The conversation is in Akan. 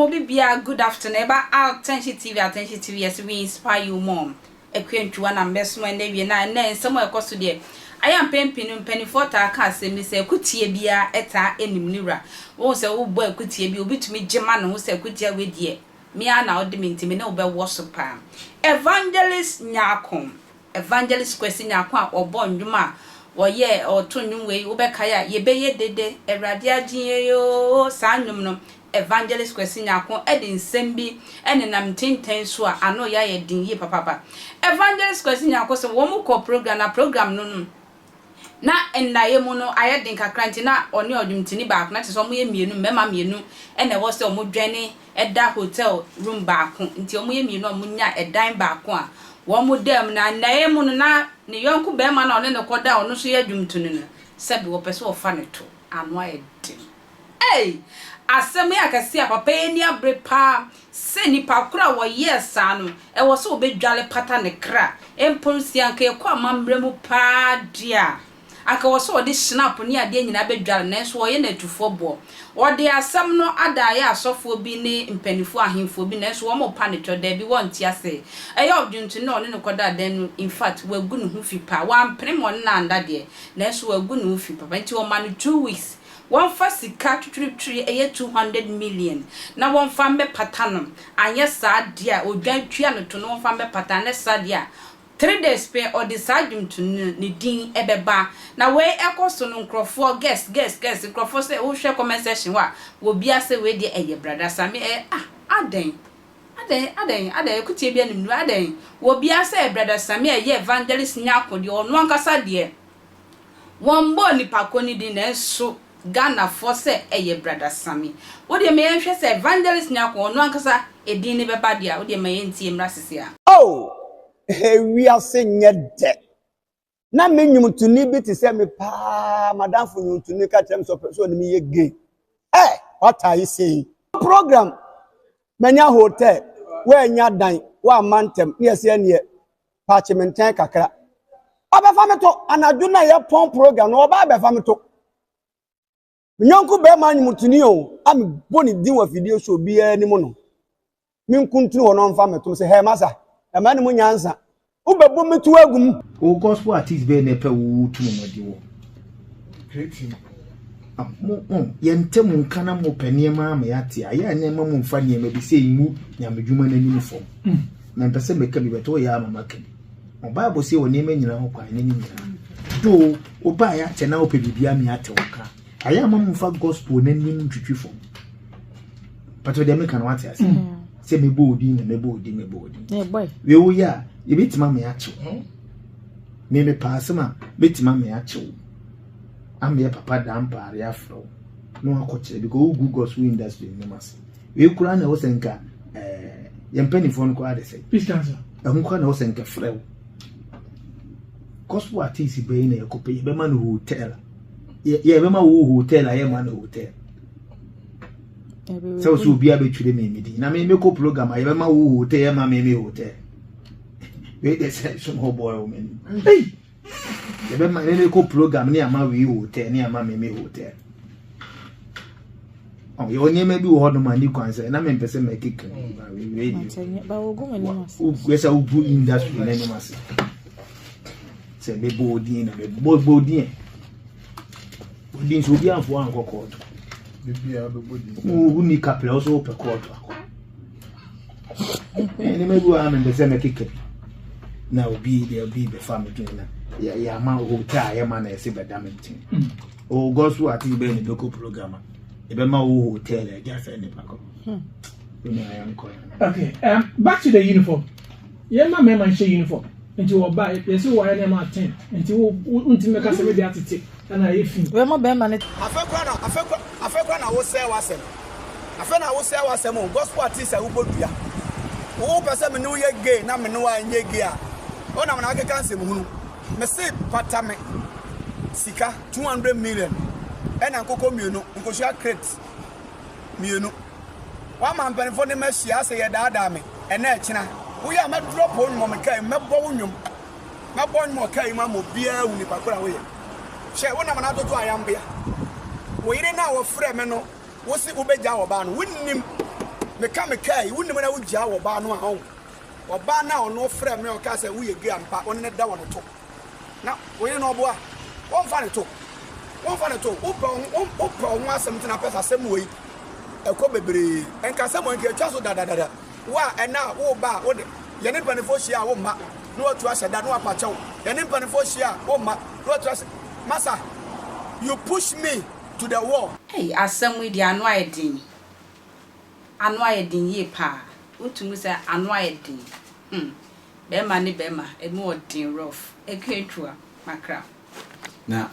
mo bibia good afternoon. Ɛba Attention TV, Attention TV, yes, we inspire you more. Akua Ntwiwa na mbɛsom ɛnɛ wie na ɛnɛ nsɛm a ɛkɔ so deɛ ayɛ mpɛn pii no mpanimfoɔ taa ka asɛm bi sɛ akutie biara ɛtaa anim ne wura. Wɔn sɛ wobɔ akutie bi, obi tumi gye ma ne ho sɛ akutie wei deɛ mmea na ɔde me ntumi ne wobɛwɔ so paa. Evangelist Nyarko, Evangelist Kwesi Nyarko a ɔbɔ nnwom a wɔyɛ ɔto nnwom wei, wobɛkae a, "Yɛbɛyɛ dede, Awurade agye yoo," saa nnwom no, Evangelist Kwesi Nyarko ɛde nsɛm bi ɛnenam ntenten so a ano yɛ ayɛ den yie papapa. Evangelist Kwesi Nyarko sɛ wɔn kɔ program na program no na nnaeɛ mu no ayɛ den kakra, nti na ɔne ɔdwomtoni baako na kyerɛ sɛ wɔyɛ mmienu, mmarima mmienu, ɛna ɛwɔ sɛ wɔn dwane ɛda hotel room baako, nti wɔn yɛ mmienu a wɔn nya ɛdan baako a wɔn da mu. Na nnaeɛ mu no na ne yɔnko barima na ɔne ne kɔda a ɔno nso yɛ dwomtoni no, sɛbi, wɔpɛ sɛ wɔfa ne to ano ayɛ den. Ei, asɛm yi akɛse a papa yi ani abere paa sɛ nipa koro a wɔyɛɛ saa no, ɛwɔ sɛ wɔbɛdwale pata ne kra mpo nsi. Anka yɛkɔ amammerɛ mu paa deɛ a, anka wɔ sɛ wɔde schnapps ne adeɛ nyinaa bɛdwale, nanso wɔyɛ no atufoɔ boɔ. Wɔde asɛm no ada ayɛ asɔfoɔ bi ne mpanimfoɔ ahemfoɔ bi, nanso wɔn pa ne twɛ daabi, wɔnte ase. Ɛyɛ ɔdwontoni na ɔne no kɔda dan no, in fact, wagu ne ho fi paa. Wampene ma ɔne no anda deɛ, nanso wagu ne ho fi papa, nti wɔma no 2 weeks wɔmfa sika twitwiritwiri ɛyɛ 200 million na wɔmfa mmɛpata no. Anyɛ saa deɛ a, odwan tua no to no, wɔmfa mmɛpata. Anyɛ saa deɛ a, 3 days pɛ ɔde saa dwomtoni no ne din ɛbɛba. Na wei ɛkɔ so no, nkurɔfoɔ guess, guess, guess. Nkurɔfoɔ sɛ wohwɛ comment section hɔ a, wɔbia sɛ wei deɛ ɛyɛ Brother Sammy. Ɛyɛ ah, adɛn, adɛn, adɛn, adɛn? Ekutie bi anim no, adɛn? Wɔbia sɛ Brother Sammy a ɛyɛ Evangelist Nyarko deɛ, ɔno ankasa deɛ wɔn bɔ nipa ko ne din, nanso Ghanafoɔ sɛ ɛyɛ Brother Sammy. Wodeɛ ma yɛnhwɛ sɛ Evangelist Nyarko ɔno ankasa edin ne bɛba deɛ a, wodeɛ ma yɛntie mmra sisi a. Oh, ewiase nyɛ dɛ. Na me nnwomtoni bi te sɛ me paa madamfo nnwomtoni ka kyerɛ me sɛ ɔpɛ sɛ ɔne me yɛ gay. Ɛ wata yi sei program, manya hotel, woanya dan, woamma ntɛm ne yɛsɛ neɛ paakye me nkyɛn kakra. Ɔbɛfa me to anadwo na yɛpɔn program no, ɔbaa bɛfa me to. Me nyɔnko bɛrima nnwomtoni o a mebɔ ne din wɔ afidie so obiara anim no, menkuntunu hɔ no ɔmfa me tom sɛ hɛ masa ɛma ne mu nyansa wobɛbɔ me to agu mu. O gospel artist bɛyɛ na ɛpɛ wo tu mo de wɔ mo mo yɛn ntɛm nka na mo pɛ nneɛma ama yɛate a yɛ nneɛma mo nfa nneɛma bi sɛ ngu nyamedwuma n'anim fam. Na mpɛ sɛ mɛka bi bɛtɛ ɔyɛ ama maka bi. Mo Bible sɛ wɔ nneɛma nyinaa ho kwan ne ne nyinaa do ɔbaa yɛ akyɛ na wopɛ biribi ama yɛate wo ka ayɛ ama mo nfa gospel n'anim ntwitwi fam pàtó. Deɛ meka no, wate ase sɛ mebɔ odin na mebɔ odin, mebɔ odin wei woyɛ a, yɛbɛtumi ama yɛakyew me mepɛ asɛm a bɛtumi ama yɛakyew ama yɛ papa da mpaare afrɛ wo na wakɔkyerɛ because wogu gospel industry nim ase. Wei koraa na ɛwɔ sɛ nka yɛn mpanimfoɔ no koraa de sɛ ɛho koraa na ɛwɔ sɛ nka frɛ wo. Gospel artist bɛyi na yɛkɔpɛ yɛbɛma no hotel, yɛbɛma wo hotel a yɛma no hotel sɛ wo sɛ obiara bɛtwerɛ me me din na me mekɔ program a yɛbɛma wo hotel, yɛma me me hotel. Wei de sɛ small boy wɔ m'anim yɛbɛma me mekɔ program ne ama wei hotel ne ama me me hotel. Yɛwɔ nneɛma bi wɔ hɔnom a ne kwan sɛ na mempɛ sɛ mɛkeka wei deɛ sɛ wogu industry n'anim ase sɛ mebɔ odin na mebɔ odin odin sɛ obi amfo ankɔ kɔɔto wonni kapla wo so wopɛ kɔɔto akɔ. Nneɛma bi wɔ ha mempɛ sɛ mɛkeka bi na obi deɛ obi bɛfa me dwen na yɛama hotel a yɛma na ɛsɛ bɛda me nkyɛn. O gospel artist bɛyɛ ne bɛkɔ program a yɛbɛma wo hotel a ɛgya sɛ nipa kɔ. Okay, back to the uniform. Yɛn ma mmarima nhyɛ uniform nti wɔba yɛsɛ wɔayɛ nneɛma 10 nti wo ntumi mɛka sɛ mɛde atete ɛna ayɛ fi. Wɛma bɛrima ne. Afɛ kora na afɛ kora, afɛ kora na wosɛɛ w'asɛm. Afɛ na wosɛɛ w'asɛm o. Gospel artist a wobɔ dua, wo pɛ sɛ me ne wo yɛ gay na me ne wo anyɛ gay a, wonam na akeka nsɛm hunu. Me se pata me sika 200 million ɛna nkokɔ mmienu, nkosua crate mmienu. Wama mpanimfoɔ ne mahyia asɛ yɛdaadaa me ɛnɛ ɛkyena woyɛ a mɛdrop wo nnwom. Me kaa yi mɛbɔ wo nnwom, mɛbɔ nnwom ɔkaa yi mu ama obiara wu nipa koro a woyɛ. Hwɛ, wonam na atoto ayambea wo yere no a wɔfrɛ me no, wo se wobɛgya ɔbaa no, wonnim. Meka me kaa yi, wonim na wogyaa wɔ baa no a ɔn. Ɔbaa no a ɔno frɛ me a ɔkaa sɛ woyɛ gay ampa, wo ne no da wɔ no to. Na wo yere no ɔboa? Wɔmfa no to. Wɔmfa no to. Wopɛ wo ho, wopɛ wo ho asɛm nti na apɛ sɛ asɛm wei ɛkɔ bebree. Nka asɛm wei nka atwa so dadadada. Wo a ɛnɛ a woba a wode yɛne mpanimfoɔ hyia a womma na watu ahyɛ da na wapa kyɛw. Yɛne mpanimfoɔ hyia a womma na watu ahyɛ. Masa, you push me to the wall. Ei asɛm yi deɛ ano ayɛ den. Ano ayɛ den yie paa. Wotumi sɛ ano ayɛ den. Hmm. Bɛɛma ne bɛɛma, ɛmu ɔden rough. Ɛka atwa, makra. Na.